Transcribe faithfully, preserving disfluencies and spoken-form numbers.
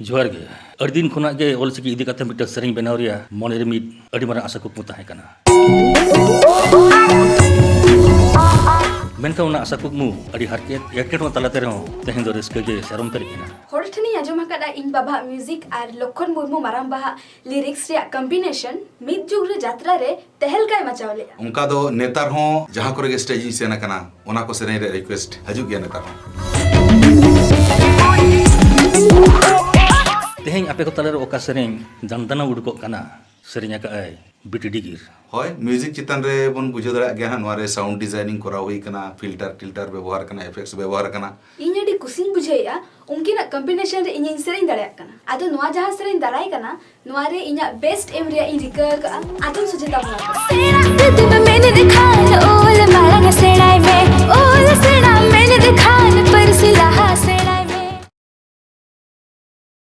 ᱡᱚᱦᱟᱨ ᱜᱮ᱾ ᱟᱹᱰᱤ ᱫᱤᱱ ᱠᱷᱚᱱᱟᱜ ᱜᱮ ᱚᱞᱪᱤᱠᱤ ᱤᱫᱤ ᱠᱟᱛᱮ ᱢᱤᱫᱴᱟᱝ ᱥᱮᱨᱮᱧ ᱵᱮᱱᱟᱣ ᱨᱮᱭᱟᱜ ᱢᱚᱱᱮᱨᱮ ᱢᱤᱫ ᱟᱹᱰᱤ ᱢᱟᱨᱟᱝ ᱟᱥᱟ ᱠᱩᱠᱢᱩ ᱛᱟᱦᱮᱸ ᱠᱟᱱᱟ᱾ ᱢᱮᱱᱠᱷᱟᱱ ᱚᱱᱟ ᱟᱥᱟ ᱠᱩᱠᱢᱩ ᱟᱹᱰᱤ ᱦᱟᱨᱠᱮᱛ ᱮᱴᱠᱮᱴᱚᱬᱮ ᱛᱟᱞᱟ ᱛᱮ ᱨᱮᱦᱚᱸ ᱛᱮᱦᱮᱧ ᱫᱚ ᱨᱟᱹᱥᱠᱟᱹ ᱜᱮ ᱥᱟᱨᱚᱢ ᱯᱮᱨᱮᱡ ᱮᱱᱟ᱾ ᱦᱚᱲ ᱴᱷᱮᱱᱤᱧ ᱟᱸᱡᱚᱢ ᱟᱠᱟᱫᱟ ᱤᱧ ᱵᱟᱵᱟᱣᱟᱜ ᱢᱤᱣᱡᱤᱠ ᱟᱨ ᱞᱚᱠᱠᱷᱚᱱ ᱢᱩᱨᱢᱩ ᱢᱟᱨᱟᱝ ᱵᱟᱦᱟᱜ ᱞᱤᱨᱤᱠᱥ ᱨᱮᱭᱟᱜ ᱠᱚᱢᱵᱤᱱᱮᱥᱚᱱ ᱢᱤᱫ ᱡᱩᱜᱽ ᱨᱮ ᱡᱟᱛᱨᱟ ᱨᱮ ᱛᱮᱦᱮᱞᱠᱟᱭ ᱢᱟᱪᱟᱣ ᱞᱮᱫᱼᱟ᱾ ᱚᱱᱠᱟ ᱫᱚ ᱱᱮᱛᱟᱨ ᱦᱚᱸ ᱡᱟᱦᱟᱸ ᱠᱚᱨᱮ ᱜᱮ ᱥᱴᱮᱡ ᱤᱧ ᱥᱮᱱ ᱟᱠᱟᱱᱟ, ᱚᱱᱟ ᱠᱚ ᱥᱮᱨᱮᱧ ᱨᱮ ᱨᱤᱠᱣᱮᱥᱴ ᱦᱤᱡᱩᱜ ᱜᱮᱭᱟ ᱱᱮᱛᱟᱨ ᱦᱚᱸ᱾ ᱛᱮᱦᱮᱧ ᱟᱯᱮ ᱠᱚ ᱛᱟᱞᱟᱨᱮ ᱚᱠᱟ ᱥᱮᱨᱮᱧ ᱫᱟᱱᱫᱟᱱᱟ ᱩᱰᱩᱠᱚᱜ ᱠᱟᱱᱟ, ᱥᱮᱨᱮᱧ ᱟᱠᱟᱫ ᱟᱭ ᱵᱤᱴᱤ ᱰᱤᱜᱤᱨ? ᱦᱳᱭ, ᱢᱤᱣᱡᱤᱠ ᱪᱮᱛᱟᱱ ᱨᱮ ᱵᱚᱱ ᱵᱩᱡᱷᱟᱹᱣ ᱫᱟᱲᱮᱭᱟᱜ ᱜᱮᱭᱟ ᱦᱟᱸᱜ, ᱱᱚᱣᱟ ᱨᱮ ᱥᱟᱣᱩᱱᱰ ᱰᱤᱡᱟᱭᱱᱤᱝ ᱠᱚᱨᱟᱣ ᱦᱩᱭ ᱠᱟᱱᱟ, ᱯᱷᱤᱞᱴᱟᱨ ᱴᱤᱞᱴᱟᱨ ᱵᱮᱵᱚᱦᱟᱨ ᱠᱟᱱᱟ, ᱮᱯᱷᱮᱠᱴᱥ ᱵᱮᱵᱚᱦᱟᱨ ᱠᱟᱱᱟ᱾ ᱤᱧ ᱟᱹᱰᱤ ᱠᱩᱥᱤᱧ ᱵᱩᱡᱷᱟᱹᱣᱮᱫᱼᱟ ᱩᱱᱠᱤᱱᱟᱜ ᱠᱚᱢᱵᱤᱱᱮᱥᱚᱱ ᱨᱮ ᱤᱧᱤᱧ ᱥᱮᱨᱮᱧ ᱫᱟᱲᱮᱭᱟᱜ ᱠᱟᱱᱟ᱾ ᱟᱫᱚ ᱱᱚᱣᱟ ᱡᱟᱦᱟᱸ ᱥᱮᱨᱮᱧ ᱫᱟᱨᱟᱭ ᱠᱟᱱᱟ, ᱱᱚᱣᱟ ᱨᱮ ᱤᱧᱟᱹᱜ ᱵᱮᱥᱴ ᱮᱢ ᱨᱮᱭᱟᱜ ᱤᱧ ᱨᱤᱠᱟᱹ ᱟᱠᱟᱫᱼᱟ᱾ ᱟᱫᱚᱢ ᱥᱚᱡᱷᱮ ᱛᱟᱵᱚᱱᱟ ᱯᱮ᱾ ᱥᱮᱬᱟ ᱡᱩᱫᱤᱢ ᱢᱮᱱᱮᱫ ᱠᱷᱟᱱ ᱚᱞ ᱢᱟᱲᱟᱝ ᱥᱮᱬᱟᱭ ᱢᱮ, ᱚᱞ ᱥᱮᱬᱟ ᱢᱮᱱᱮᱫ ᱠᱷᱟᱱ ᱯᱟᱹᱨᱥᱤ ᱞᱟᱦᱟ